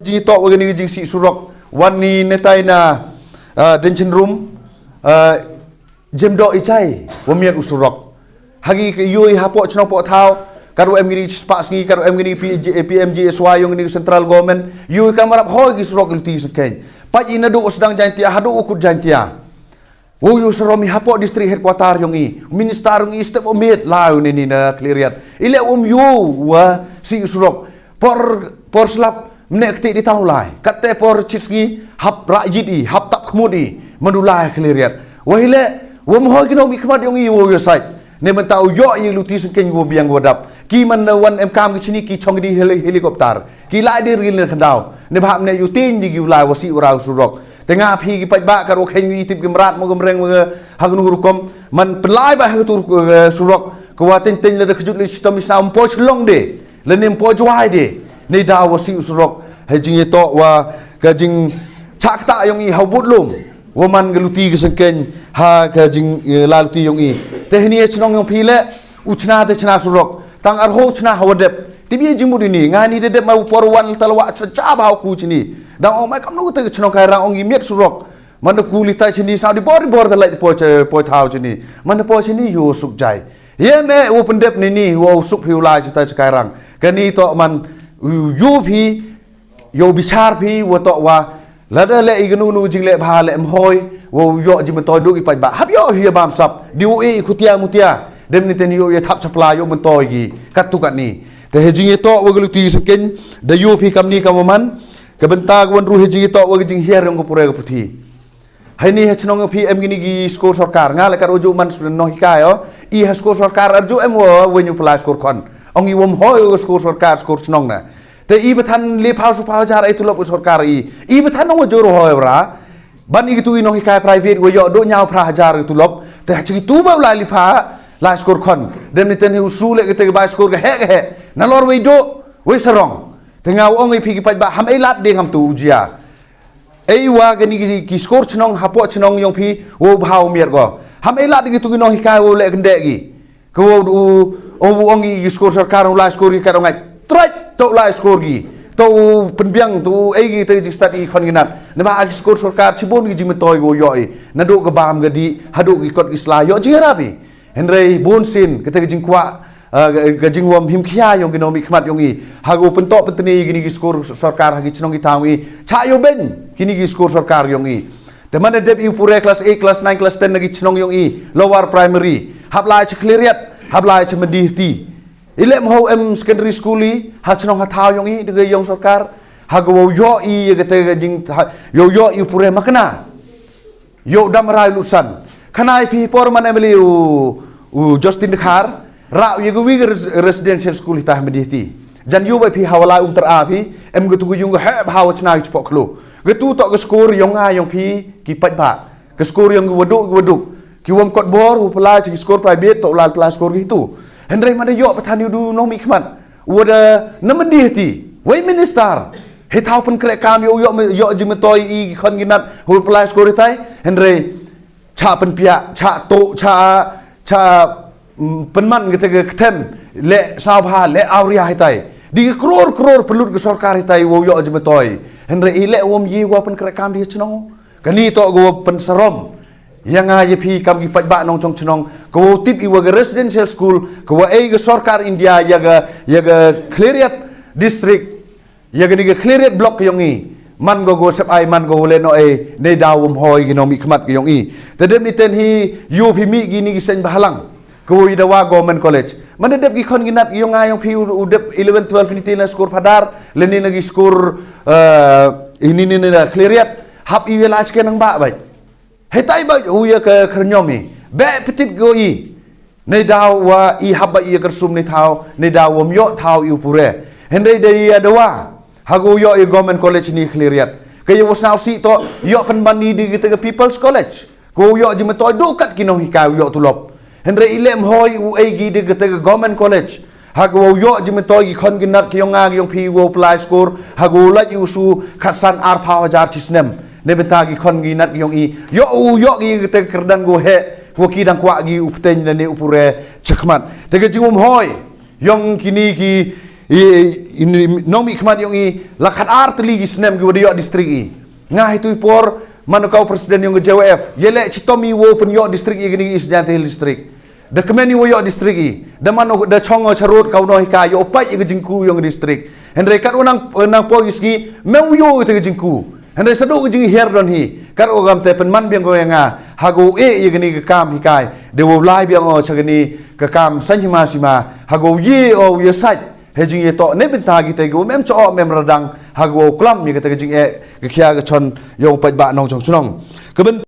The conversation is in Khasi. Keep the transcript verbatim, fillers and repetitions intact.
Jingitoh wa kani ka jingsih surok wan ni netai na, ah, Denchen Rum, ah, jem doh i chai wa miat u surok. Hagi ka yui hapoh chnong poh thaw, kadu em kini spah sngi, kadu em kini P G, P M G S Y yong kini central government, yui kam rap hoi ki surok ki luti sengkeng. Paj i nadu u sedang Jaintia, hadu u kut Jaintia. Wow yu sarom i hapoh district headquarter yong i. Minister yong i step omit lau ni ni na Khliehriat. Ile um yu wa si surok. Por, por slap mne kti di tau lai. Katte por chit sngi hap ra yit i, hap tap khmut i. Mandu lai Khliehriat. Wa hile, wa mhoi kino mi khmat yong i wow yu sait. Ne menta u yo i luti sengkeng wow biang wa dap. Ki man na wan em kam ki chini ki chong di heli-, helicopter. Ki lai di ril ne khandau. Ne bahap ne yu tin di ki u lai wa si u rau surok. Te nga phi ki paidbah ka ro kheng wi tip ki mrat mo ki mreng mo ha ka nu rukom man pynlai ba ha ka tur, eh, surok ka wa teng teng la da kjut le chitom isna um poj long de le nim poj wai de ne da wa si surok ha jing to wa ka jing chak ta yong i ha but lum wa man ka luti ka sengkeng ha ka jing, eh, la luti yong i te hini chnong yong phi le u chna te chna surok. Tang arho chna hawa dep. Tibi jingmut ini nga ni de dep ma u por wan talwa cha cha ba ku chini. Dang ong mai kam nu te chnong kai rang ong i miet surok. Man da ku li tai chini sa di bor bor da lai po che po thau chini. Man da po chini yo suk jai. Ye me u pendep ni ni wo suk phi u lai cha tai cha kai rang. Kani to man u yu phi yo bichar phi wa to wa lada le i gnu nu jingle bha le mhoi wo yo ji mentoi du i paidbah hap yo hi bam sap di u i khutia mutia dem ni ten yo ye thap chapla yo mentoi gi kat tu kat ni. Te he jing ye to wa gluti sengkeng da yo phi kam ni kam man ka benta wan ru he jing ye to wa jing hiar yong ko pure ko puthi. Hai ni ha chnong phi em gini gi skor sorkar nga le kar uju man sudin no hikai o i ha skor sorkar arju em wo wen u pla skor khon ong i wom hoi u skor sorkar skor chnong na. Te i bathan le phaw su phaw hajar ai tulop u sorkar i i bathan ong jor hoi ra. Ban i tu i no hikai private wo yo do nyaw phra hajar tulop te ha chi tu ba u lai li pha lai skor khon dem ni ten u su le te bai skor ga he ga he na lor wei do wei sarong. Te nga ong i phi ki paidbah ham ei lat de ngam tu jia. Ei wa kani ki, ki skor chnong hapoh chnong yong phi wo bha u mier ko. Ham ei lad ki tu ki nong hikai wo le kende ki. Ko wo u o wo ong ki skor sorkar u lai skor ki ka dong ai. Trai to lai skor ki. To u penbiang to ei ki te jing stad i khon ginat. Ne ba ki skor sorkar chibun ki jing metoi wo yo i. Na do ka bam ka di hadu ki kot ki sla yo jing rabi. Hynrei bun sin kata ka jingkwah, ah, ka, ka jingwam himkhia yong ki nongmihkhmat yong i ha ka u pyntok pyntni kini ki skor sorkar ha ki chnong ki thaw i cha yo ben kini ki skor sorkar yong i. Te man dep i pure class eight, class nine, class ten na ki chnong yong i lower primary hap lai cha Khliehriat hap lai cha Mendihti. I lem ho em secondary school i ha chnong ha thaw yong i de yong sorkar ha ka wo yo i kata ka jing yo yo i pure makna. Yo dam rai lusan. Khanai phi por man M L A u, u Justin Dkhar. Rau ye ga wi ga res-, residential school hita Mendihti. Jan yu bai phi hawalai um ter a phi. Em ga tu ga yung ga he ba hawa chna ga chpok khlo. Ga tu tok ga skur yong nga yong phi ki pait ba. Ga skur yong ga waduk ga waduk. Ki wam kot bor u pala chi ki skur private tok lal pala skur ga hitu. Hynrei man da yo pathan yu du nong mi khmat. Wada na Mendihti. Wei minister. He thaw pynkreh kam yo yo yo ji metoi i khon ginat hu pylai skor hitai. Hynrei cha pynpiak cha to cha cha, mm, pynman kita ke kthem le saw bha le awria hitai. Di kror kror pelut ke sorkar hitai wo yo ji metoi. Hynrei i le wom yi wa pynkreh kam di chnong. Kani to go pynsarom. Ya nga ye phi kam ki pait ba nong chong chnong. Ko tip i wa ke residential school ko wa ei ke sorkar India ya ke ya ke Khliehriat district. Ya kani ka Khliehriat block yong i. Man go go sep ai man go le no ai nei daw um hoi ki nong mi khmat ki yong i. Te dem ni ten hi yu phi mi ki ni ki seng bahalang. Ko i dawa government college. Man de dep ki khon ki nat ki yong ai yong phi u, u dep eleven twelve ni te na skur phadar le ni na ki skur, eh, ini ni na Khliehriat hap i wela chke nang ba bai. Hetai ba u ya ka kyrnyom i. Be petit go i. Nei daw wa i haba i ya kyrsum nei thaw, nei daw wa myo thaw i u pure. Hynrei dei ya dawa. Hago yo i government college ni Khliehriat. Ka ya wasnaw si to yo pynban ni di kita ka People's College. Ko yo ji metoi do kat ki nong hikai yo tulop. Hynrei i lem hoi u ei gi di kita ka government college. Ha ka wow yoh jingmyntoi ki khon ki nat ki yong nga ki yong phi wow pynlai skur ha ka wow lait u su khatsan arphaw hajar chi snem. Ne bynta ki khon ki nat ki yong i yoh u yoh ki te kyrdan ko heh ko ki dang kwah ki u pteng lane u pure chakhmat. Te ka jingwym hoi yong kini ki i, i, i nongmihkhmat yong i la khat ar tylli ki snem ki wa da yoh district i. Nga hi tu i por man u ka u president yong ka J Y F, ye leh chitom i wow pynyoh district i kani ka East Jaintia Hills District. Da kmen i wow yoh district i, da man u da chong o charot ka u no hi ka yoh pait i ka jingku yong ka district. Hynrei kat u nang, nang po i sngi me u yoh i te ka jingku. Hynrei sa du ka jinghiar don hi, kat u gam te pynman biang ko ya nga ha ko e ya kani ka kam hi kai, de wow lai biang o cha kani ka kam san hima sima ha ko ye o ya sait. He jing ye to ne bynta ki te ko mem cho mem radang ha ko klam ya ka te ka jing e ka khia ka chon yong pait ba nong chong chunong. Ka byn